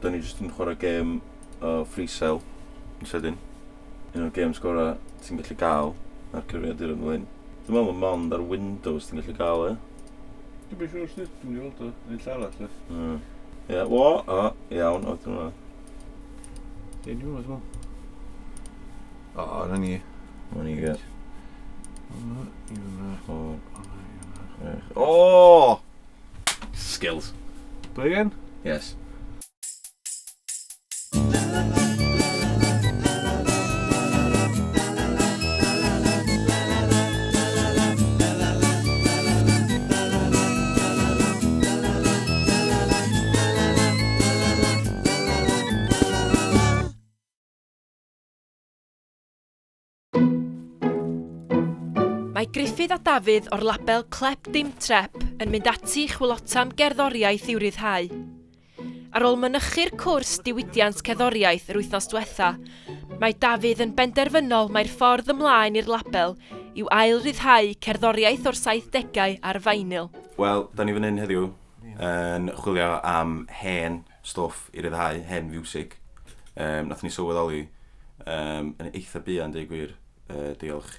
Da ni jyst yn chwarae gêm o Free Cell yn sydyn. Un o'r games gorau ti'n gallu gael ar cyfrifiadur yn hyn. Dwi'n meddwl mond ar Windows ti'n gallu gael e. Dwi'n siŵr sut, dwi'n mynd i weld o yn lle arall. Ie, o, o, iawn, o, dwi'n meddwl. Ie, dwi'n meddwl. O, na ni. Na ni, ie. Hwna, i fyna. O. Hwna, i fyna. O! Skills. Play again? Yes. Mae Gruffydd a Dafydd o'r label Clep Dim Trep yn mynd ati i chwilota am gerddoriaeth i'w ryddhau. Ar ôl mynychu'r cwrs diwydiant cerddoriaeth yr wythnos diwetha, mae Dafydd yn benderfynol mai'r ffordd ymlaen i'r label yw ail-ryddhau cerddoriaeth o'r 70au ar vinyl. Wel, da ni fan hyn heddiw yn chwilio am hen stwff i ryddhau, hen fiwsig. Nathon ni sylweddoli yn eitha buan, deud gwir, diolch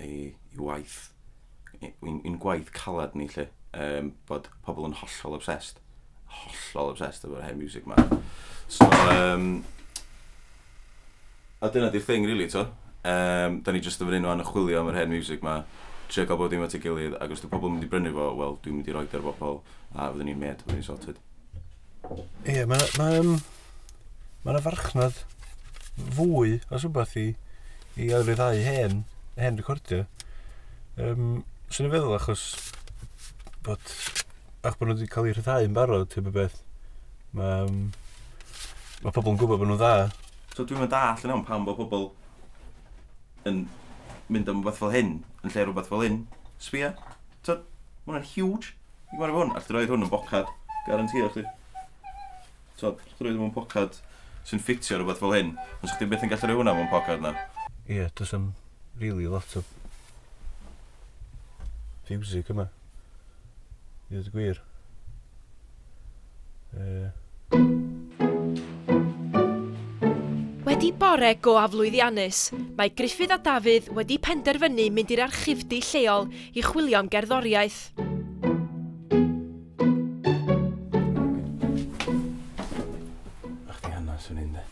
i waith, i'n gwaith calad ni lle, bod pobl yn hollol obsessed efo'r hen music ma. So, a dyna di'r thing, really, to. Da ni jyst yn fan hyn o'n chwilio am yr hen music ma, trio gael bod dim at ei gilydd, ac os di pobl yn mynd i brynu fo, wel, dwi'n mynd i roid ar bobl, a fyddwn ni'n made, fyddwn ni'n sorted. Ie, mae yna farchnad fwy os rhywbeth i ail-ryddhau hen recordio. Swn i'n feddwl achos bod nhw wedi cael eu rhyddhau yn barod, typ o beth. Mae pobl yn gwybod bod nhw'n dda. So dwi'n mynd all yn iawn pam bod pobl yn mynd am rhywbeth fel hyn, yn lle rhywbeth fel hyn. Sbia, so, mae hwnna'n huge. I gymharu hwn, allai roed hwn yn bocad, garantio chdi. So, allai roed hwn mewn pocad sy'n ffitio rhywbeth fel hyn. Ond chdi byth yn gallu rhoi hwnna mewn pocad na. Ie, does am really lot o music yma. I ddweud y gwir. Wedi bore go aflwyddiannus, mae Gruffydd a Dafydd wedi penderfynu mynd i'r archifdy lleol i chwilio am gerddoriaeth. Ach di hanes yn un, de.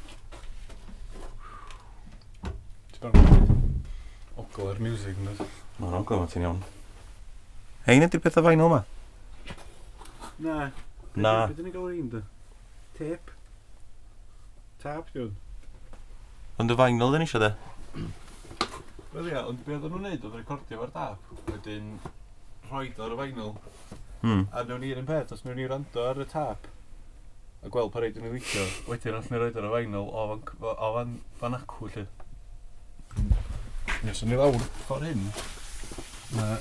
Ti'n barod? Ogl ar music, yn dod? Mae'n ogl yma, ti'n iawn. Hein ydy'r pethau vinyl yma? Na. Na. Be dyn ni'n gael ein, dy? Tape. Tap, di hwn. Ond y vinyl dyn ni eisiau, de? Wel ia, ond be oedden nhw'n neud oedd recordio fo'r dap, wedyn rhoid ar y vinyl. A newn ni'r un peth, os newn ni wrando ar y tap a gweld pa rei dyn ni'n licio, wedyn allan ni roid ar y vinyl o fan acw, lle. Ie, so ni lawr ffordd hyn, mae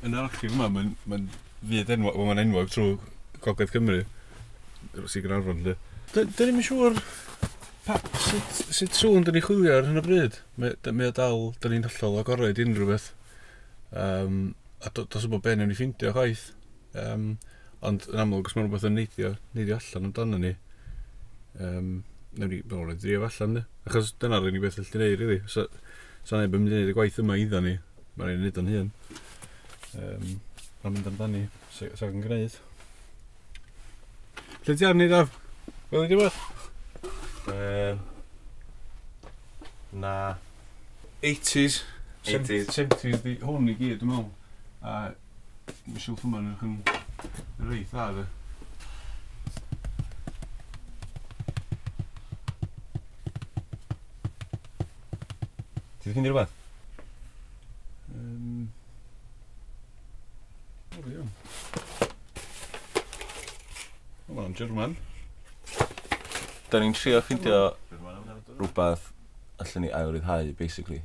yn yr archif yma, mae'n fyd enwog, wel, mae'n enwog trwy Gogledd Cymru, Sir Gaernarfon, lle. Dyn ni'm yn siŵr sut sŵn dyn ni'n chwilio ar hyn o bryd. Mae o dal, dyn ni'n hollol agored i unrhyw beth. A dos o bod be newn ni ffindio chwaith. Ond yn amlwg, os mae rhywbeth yn neidio allan amdano ni, newn ni, wel, rhaid drio allan, ne? Achos dyna'r unig beth allwn ni neud, really. So neb yn mynd i neud y gwaith yma iddo ni. Mae'n rhaid i neud o'n hun. Mae'n mynd amdani, sa yn gwneud. Lle ti arni, Daf? Wel, i di beth? Na. 80s. 80s. 70s, di hwn i gyd, dwi'n meddwl. A mae silff yma'n edrych yn reit dda, de. Ti 'di ffeindio rhywbeth? O, iawn. O, mae'n German. Da ni'n trio ffeindio rhywbeth allan ni ail-ryddhau, basically.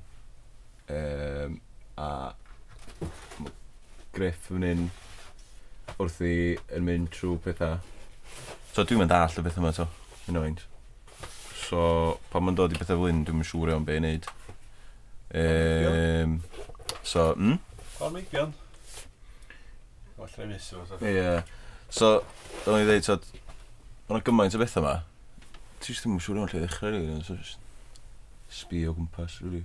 A ma' Griff yn mynd wrthi yn mynd trwy pethau. So dwi'n mynd all y beth yma to, yn oed. So pan mae'n dod i pethau fel hyn, dwi'n mynd siŵr iawn be i wneud. So, Pan meibion. Well, rhaid miss o. Ie. So, dylen ni ddeud, so, Mae yna gymaint o bethau yma. Ti jyst ddim yn siŵr iawn lle i ddechrau, really. So just sbio o gwmpas, really.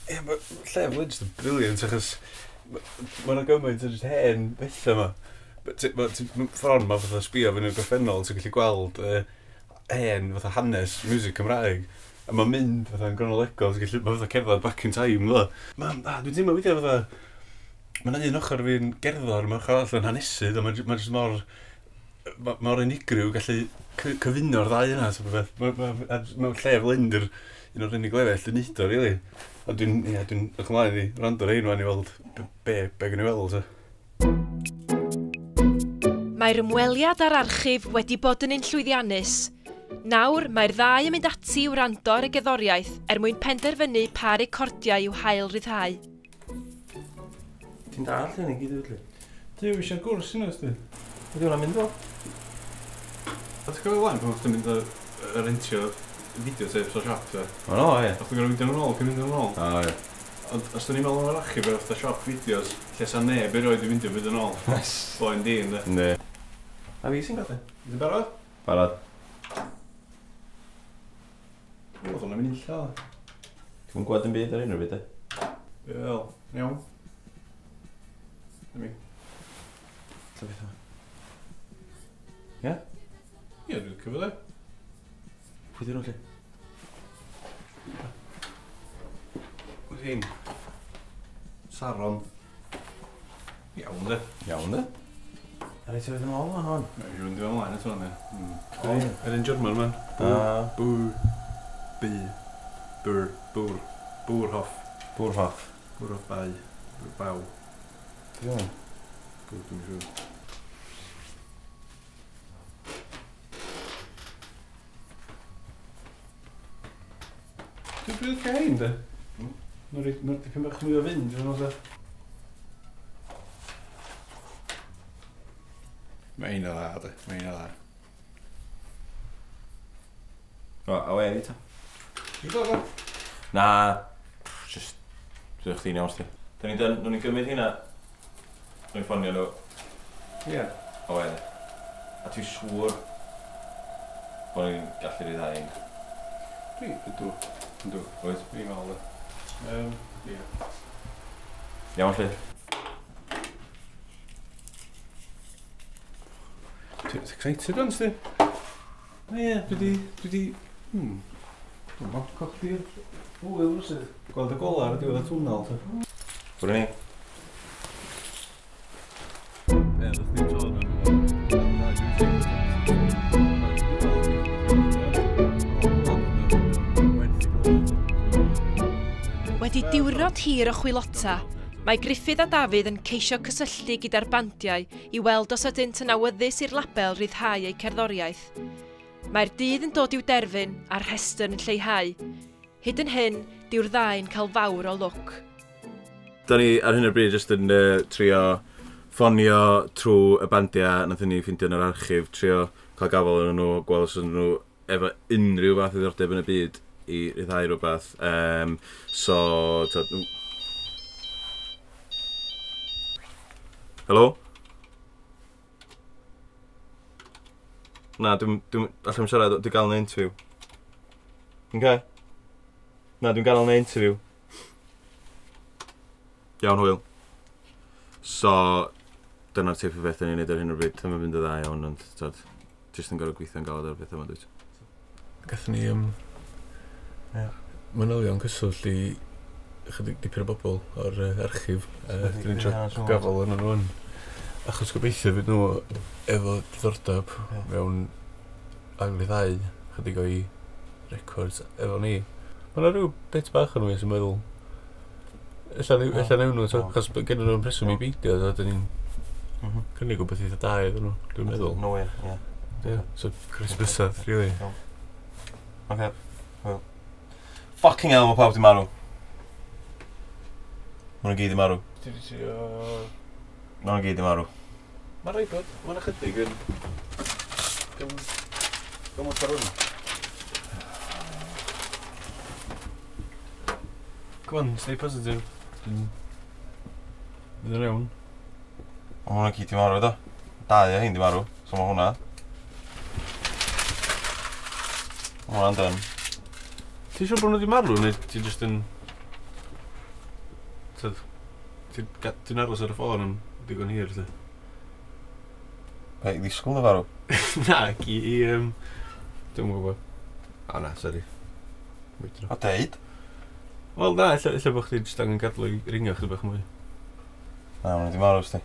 Ie, mae lle fel hyn jyst yn brilliant, achos mae yna gymaint o jyst hen bethau yma. Fron mae fatha sbio fyny'r gorffennol, ti'n gallu gweld hen fatha hanes music Cymraeg. A mae'n mynd fatha'n gronolegol, ti'n gallu, mae fatha cerdded back in time, fel. Dwi'n teimlo weithiau fatha, mae yna un ochr fi'n gerddor, mae ochr arall yn hanesydd, a mae'n jyst mor unigryw gallu cyfuno'r ddau yna, so beth. Mewn lle fel hyn, di'r un o'r unig lefel yn neud o, really. A dwi'n edrych ymlaen i wrando ar ein wan i weld be gen i weld, so. Mae'r ymweliad â'r archif wedi bod yn un llwyddiannus. Nawr, mae'r ddau yn mynd ati i wrando ar y gerddoriaeth er mwyn penderfynu pa recordiau i'w hail ryddhau. Ti'n dall hyn i gyd, felly? Dwi eisiau gwrs yna, ysdi. Ydy hwnna'n mynd fel? A ti'n cofio blaen pan o'ch ti'n mynd a rentio videotapes o siop, te? O, no, ie. O'ch ti'n gorfod mynd yn ôl, cyn mynd yn ôl. O, ie. Ond os da ni'n meddwl am yr archif o'r fatha siop fideos, lle sa neb erioed i fynd yn ôl. Yes. Boen di, ynddo. Ne. A fi sy'n gadael? Ti'n barod? Barod. Oedd hwnna'n mynd illa. Ti'n gweld yn byd ar unrhyw byd, e? Wel, iawn. Dyma mi. Ta beth o? Ie? Ie, dwi'n cyfo de. Pwy dyn nhw, lle? Wyt hi'n? Saron. Iawn, de. Iawn, de. A reit, ti'n ôl ma hon? Mae'n mynd i ymlaen eto, ne. Yr un German, man. Bw. B. Bwr. Bwr. Bwrhoff. Bwrhoff. Bwrhoff bau. Bwr baw. Dwi'n Bwr, dwi'n siŵr. Dwi'n bryd cael de. Mae'n dipyn bach mwy o fynd, dwi'n meddwl. Mae un o dda, de. Mae un o dda. O, a we, fi ta? Ti'n dod o? Na, just, dwi'n chdi'n iawn, sti. Da ni'n dyn, nhw'n gymryd hynna. Nhw'n ffonio nhw. Ie. O, we. A ti'n siŵr bod ni'n gallu rhyddhau un? Dwi, ydw. Ydw. Wyt? Fi'n meddwl, de. Ie. Iawn, lle? Ti'n excited o'n, sti? Ie, dwi di... Dwi'n meddwl, colli'r hwyl rwsyd. Gweld y golau ar y diwedd y twnnel, ta. Bwrw ni. Ie, nath ni'n sôn am... Wedi diwrnod hir o chwilota, mae Gruffydd a Dafydd yn ceisio cysylltu gyda'r bandiau i weld os ydynt yn awyddus i'r label ryddhau eu cerddoriaeth. Mae'r dydd yn dod i'w derfyn a'r rhestr yn lleihau. Hyd yn hyn, dyw'r ddau'n cael fawr o lwc. Da ni ar hyn o bryd jyst yn trio ffonio trwy y bandiau nath ni ffeindio yn yr archif, trio cael gafel yn nhw, gweld os ydyn nhw efo unrhyw fath o ddiddordeb yn y byd i ryddhau rhywbeth. So, Helo? Na, dwi'n allai'm siarad, dwi'n gael yn interview. Okay? Na, dwi'n gael yn interview. Iawn, hwyl. So, dyna'r teip o beth ni'n neud ar hyn o bryd. Ddim yn mynd y dda iawn, ond tod, jyst yn gorfod gweithio'n galed ar beth yma, dwyt. Gathon ni manylion cyswllt i chydig dipyn o bobl o'r archif. Dwi'n trio gafel yn nhw. Achos gobeithio fydd nhw efo diddordeb mewn ail-ryddhau chydig o'i records efo ni. Mae yna rhyw bit bach yn nhw sy'n meddwl ella newn nhw, achos gen nhw'n rheswm i beidio, so dyn ni'n cynnig wbeth eitha da iddyn nhw, dwi'n meddwl. No way, ie. Yeah, so Chris Bysedd, really. Okay, well. Fucking hell, mae pawb di marw. Mae nhw'n gyd i marw. Ti di trio... Mae nhw'n gyd i marw. Mae'n rhaid bod, mae'n ychydig yn... Gymaint ar hwn. Come on, stay positive. Fydd yn iawn. Mae hwnna'n gyd i marw, do. Dau o hyn di marw, so mae hwnna. Hwnna'n done. Ti'n siŵr bod nhw wedi marw, neu ti jyst yn... Tyd, ti'n aros ar y ffôn am digon hir, ti? Be, i ddisgwyl na farw? Na, i... Dwi'm yn gwybod. O na, sori. O, deud? Wel, na, ella bod chdi jyst angen gadw i ringio chdi bach mwy. Na, maen nhw wedi marw, sdi.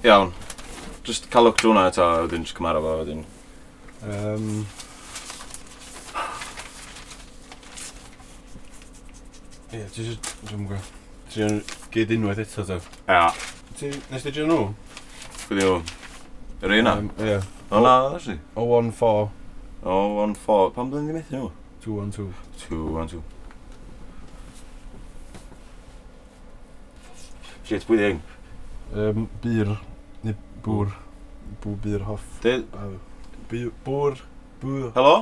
Iawn. Just cael look drwy hwnna eto, a wedyn just cymharu fo, wedyn. Ie, ti eisiau... Dwi'm yn gwybod. Ti eisiau gyd unwaith eto, ta? Ia. Nes ti drio nhw? Pwy nhw? Yr un na? Ie. O na, actually. 014. 014. Pam byddwn ni methu nhw? 212. 212. Shit, pwy di ein? Byr. Neu bwr. Bw byr hoff. Dyd. Bwr. Bwr. Helo?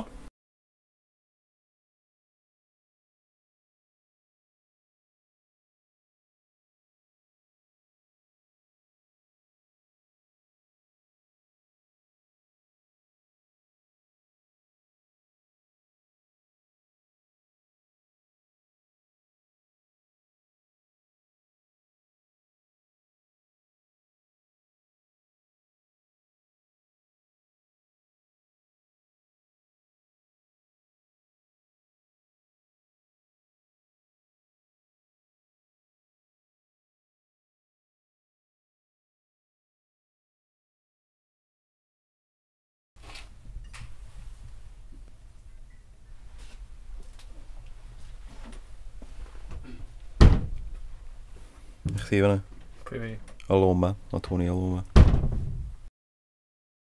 Chdi fan'na? Pwy fi? Aloma, o Tony Aloma.